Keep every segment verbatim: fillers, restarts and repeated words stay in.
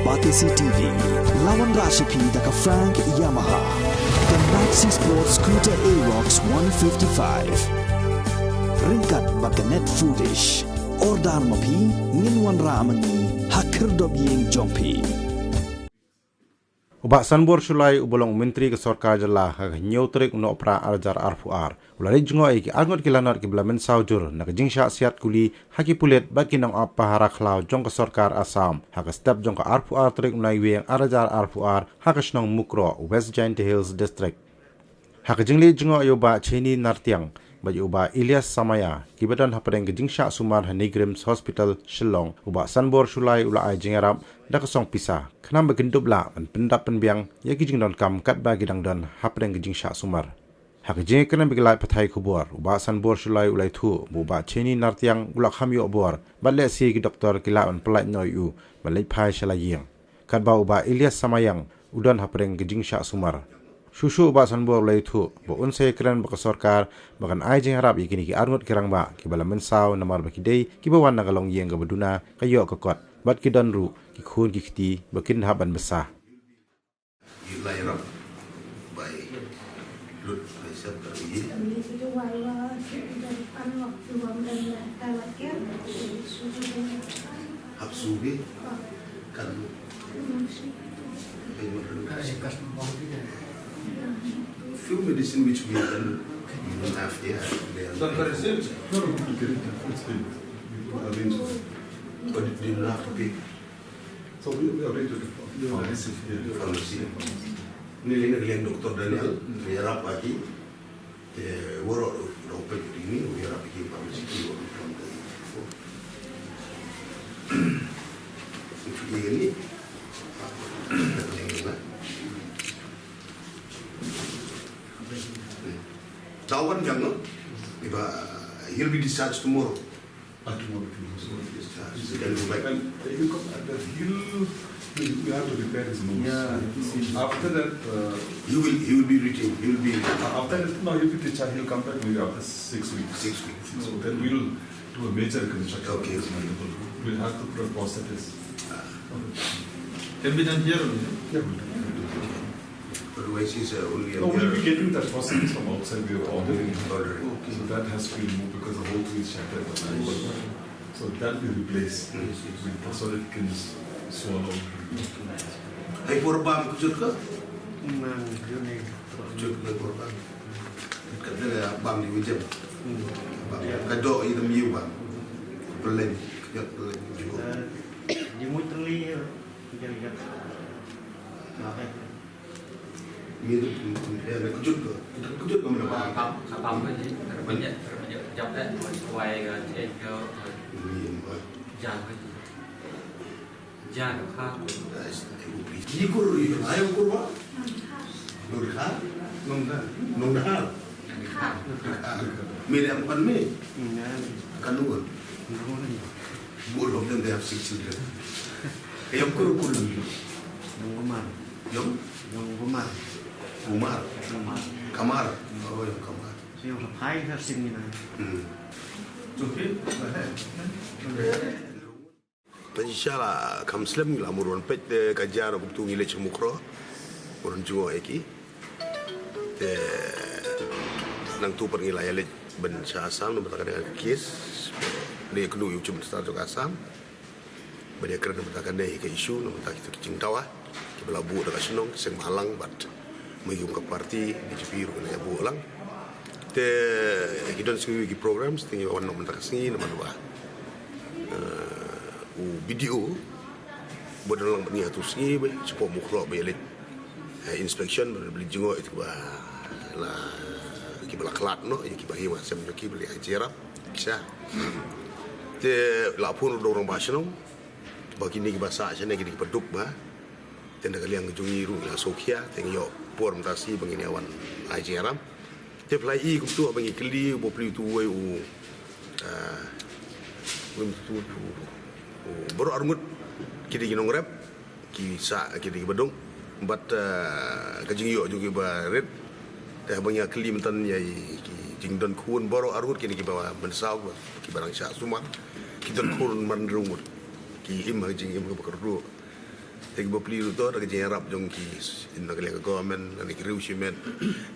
Batesi T V, la wanrah sha phi da ka Frank Yamaha, ka Maxi Sport Scooter Aerox one fifty-five. Ryngkat bad ka Net Foodish. Order ma phi, ngin wanrah ma ngi ha khyrdop ïing jong phi. U Bah Sanbor Shullai uba long u Myntri ka Sorkar Jylla ha ka hynñiew tarik u Nohprah ar hajar arphew ar, u la leit jngoh ïa ki arngut ki lanot kiba la mynsaw jur na ka jingshah siat kuli ha ki pulit bad ki nongap pahara khlaw jong ka Sorkar Assam ha ka step jong ka arphew ar tarik u Naiwieng ar hajar arphew ar ha ka shnong Mukroh, West Jaintia Hills District. Ha ka jingleit jngoh ïa u Bah Cheini Nartiang bad ïa u Bah Elias Samaya, kiba don hapdeng ka jingshah sumar ha NEIGRIHMS Hospital Shillong, u Bah Sanbor Shullai u la ai jingïarap da ka song pisa, khnang ba kin dup lah ban pyndap pynbiang ïa ki jingdonkam katba ki dang don hapdeng ka jingshah sumar. Ha ka jingïakren bad ki lad pathai khubor, u Bah Sanbor Shullai u la ïathuh ba u Bah Cheini Nartiang u la kham ïoh bor bad lehse ki doktor ki lah ban pyllait noh ïa u ban leit phai sha la ïing. Katba u Bah Elias Samayang u don hapdeng ka jingshah sumar. Shuh shuh u Bah Sanbor u la ïathuh ba un sa ïakren bad ka sorkar ba kan ai jingïarap ïa kine ki arngut ki rangbah kiba la mynsaw namar ba ki dei kiba wan na ka longïing kaba duna ka ïoh ka kot bad ki don ruh ki khun ki kti ba kin hap ban bsa. Hap sugi kan few medicine which we can have here. They are arranged. But you don't have to pay. So we, we are ready to do. Pharmacy. Pharmacy. Ni lini liang Doktor Daniel, ni rap lagi. Te woro do pe ni ni rap ki pharmacy ki woro from the. Ni ni. Tawan jang no. Iba, he'll be discharged tomorrow. Ah, tomorrow, tomorrow. So, yes, yes. You can go back. And you come, uh, the heel, you, you have to repair his nose. Yeah, you see. After that, uh, he will, he will be retained. He will be. Uh, after that, no, he'll be discharged. He'll come back maybe after six weeks. Six weeks. So then we'll do a major reconstruction. Okay. We'll have to put a prosthesis. Ah. Can be done here only, no? Yeah, we'll do it. Otherwise, he's, uh, only a... No, we'll be getting that prosthesis from outside. We are ordering. Ordering. Okay. So that has to be removed because the whole thing is shattered. So that we replace with the, so that it can s-, swallow. Ai por bam kujut ka? Kujut ka por bam. Ka de bam di ujem. Bam. Ka do i dem yu bam. Peleng, ka peleng. Di mutri. Jar, jar. Mabe. Ni tu, ni tu, ya, na kujut tu. Kujut tu mana? Pam, pam, pam ka ji. Terbanyak, terbanyak jap dah. Wai ka, cek ka. Ni, ni, ni. Jar ka ji. Jar ka. Ni kur, ni ayo kur ba? Nongdhar. Nongdhar. Nongdhar. Nongdhar. Me de am pan me? Kan dua. Both of them, they have six children. Ïong kur kur. Ïong Kumar. Ïong? Ïong Kumar. Kumar. Kumar. Kamar. Oh, ïong Kamar. Ïong Raphai ka sing ni na. Hmm. Te shisha la kham slem la mut ban peit te ka jar kumtu ngi leit sha Mukroh. Mut ban jngoh ïa ki. Te nangtu pat ngi la ïa leit ban sha Assam namar ka dei ka case. Dei kynnoh ïa u Chief Minister jong ka Assam. Ba dei kren namar ka dei ka issue namar kita ki jingdawa. Kiba la buh da ka shnong, seng bhalang bad ma ïum ka party B J P ruh ka la buh lang. Te ki don sngi ki programs te ngi wan namar ka sngi namar ba, eh, u B D O ba don lang bad ngi ha tu sngi ba shu pom Mukroh ba ïa leit, eh, inspection ba leit jngoh ïa kiba la, kiba la khlad noh ïa kiba hi ba sem jong ki ba leit ha jingïarap. Sha. Te la phone ruh da u rangbah shnong ba kine kiba sah shane kine kiba duk ba. Te na ka liang jong ngi ruh ngi la sngewkhia te ngi ïoh por mynta shi ba ngin ïa wan ai jingïarap. Te phi la i kumtu ba ngi kylli u bapli utu uwei u, ah, uwei utu u, u baroh arngut ki dei ki nongrep. Ki sah ki dei kiba duk. Bad, eh, ka jingïoh jong ki ba rit. Te haba ngi ïa kylli mynta ïa ki jingdon khun baroh arngut kine kiba mynsaw kiba dang shah sumar. Ki don khun man rung mut. Ki im ha jingim kaba kyrduh. Te ki bapli ruh to da ka jingïarap jong ki, na ka liang ka government, na ki riew shimet,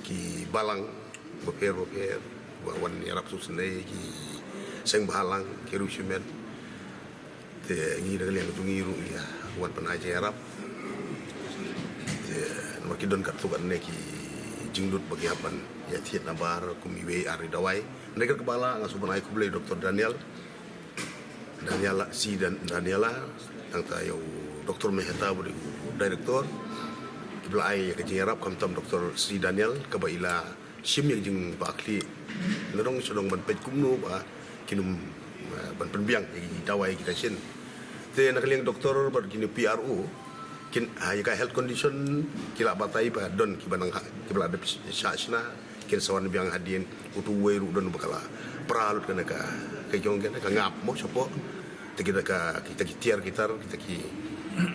ki balang bapher bapher ba wan ïarap suk sendai, ki seng bhalang, ki riew shimet. Te ngi na ka liang jong ngi ruh ngi ïa wan pynai jingïarap. Te namar ki don katto katne ki jinglut ba ki hap ban ïa thied nabar kum iwei ar i dawai. Na ka liang ka bala nga sngewbha ai khublei Doctor Daniel Daniela, si Dan, Daniela, nangta ïa u Doctor Mehta ba dei u director. Ki ba la ai ïa ka jingïarap khamtam Doctor si Daniel kaba i la shim ïa ka jingbakla. Nga dang shu dang ban peit kumno ba kin ym, eh, ban pynbiang ïa ki dawai kita shin. Te na ka liang doctor bad kine P R O kin, ha, ïa ka health condition ki la batai ba don ki ba nang ha, ki ba la dep shah shna, kin sa wan biang hadien. Utu uwei ruh don ba ka la pra lut kane ka, ka jong kane ka ngap mo shapoh. Te kita ka, kita ki tiar ki tar, kita ki,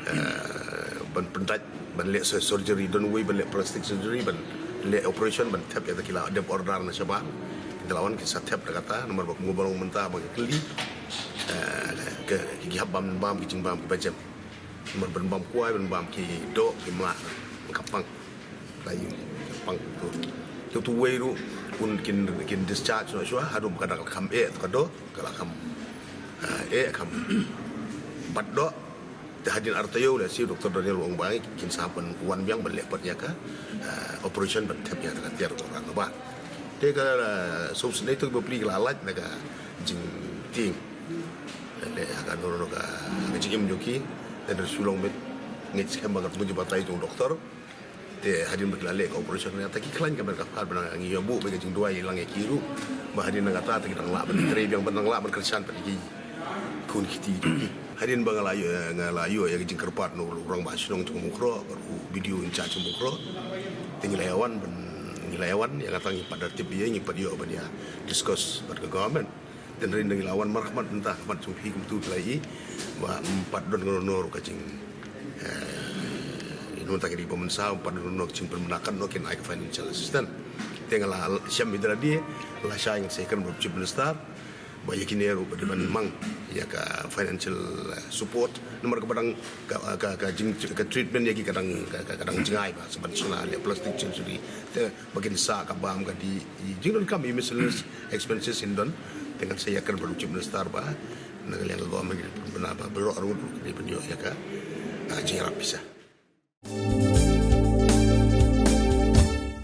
eh, ban pyndait, ban leh sur-, surgery, don uwei ban leh plastic surgery, ban leh operation, ban thep ïa ta ki la dep order na shabar. Kita la wan ki sa thep da kata, namar ba kumba long mynta ba ki kylli, eh, ki, ki hap bam bam ki jingbam ki ba jem. Namar ban bam kwai, ban bam ki doh, ki mlak, ka pang. Ka ïing, ka pang tu. Te utu uwei ruh un kin, kin discharge noh shuwa, haduh ba ka dang la kham eh, ka doh, ka la kham, eh, eh, kham bat doh. Te hadien ar taïew lehse Doctor Daniel u ong ba kin sa ban wan biang ban leh pat ïa ka, eh, operation ban thep ïa ka tiar ka ran ba. Te ka, eh, sop sendai tu ki bapli ki la lait na ka jingtieng. Leh ha ka, no, no, ka, ka jingim jong ki, te da shu long met ngeit skhem ba ka jingbatai jong doctor. Te hadien ba ki la leh ka operation, ïa ta ki khlaiñ ka met ka phad ba ngi ïa buh ba ka jingduwai lang ïa ki ruh. Ba hadien na kata te ki dang lah ban trei biang, ban dang lah ban kyrshan pat ïa ki khun ki kti. Hadien ba nga la ïoh, nga la ïoh ïa ka jingkyrpad na u rangbah shnong jong Mukroh bad u B D O in charge jong Mukroh. Te ngi la ïa wan ban, ngi la ïa wan, ïa kata ngi pat da tip ïa, ngi pat ïoh ban ïa discuss bad ka government. Te hynrei ngi la wan markhmat mynta, khmat jong phi kumtu phi la ïohi ba ym pat don kano kano ruh ka jing, eh, ïa mynta ki dei ba mynsaw, ym pat don kano kano ka jingpynbna kano kin ai ka financial assistance. Te nga la shem ïa lade, la shai ngan sa ïakren bad u Chief Minister ba ïa kine ruh ba dei ban mang ïa ka financial, eh, support. Namar kaba dang ka, ka, ka jing, ka treatment ïa ki ka dang, ka, ka, ka dang jngai ba sa ban shna leh plastic surgery. Te ba kin sah ka bam ka dih, i jingdonkam i miscellaneous expenses in don. Te ngan sa ïakren bad u Chief Minister ba na ka liang ka government ki dei ban bna ba baroh arngut ruh ki dei ban ïoh ïa ka, ah, jingïarap pisa.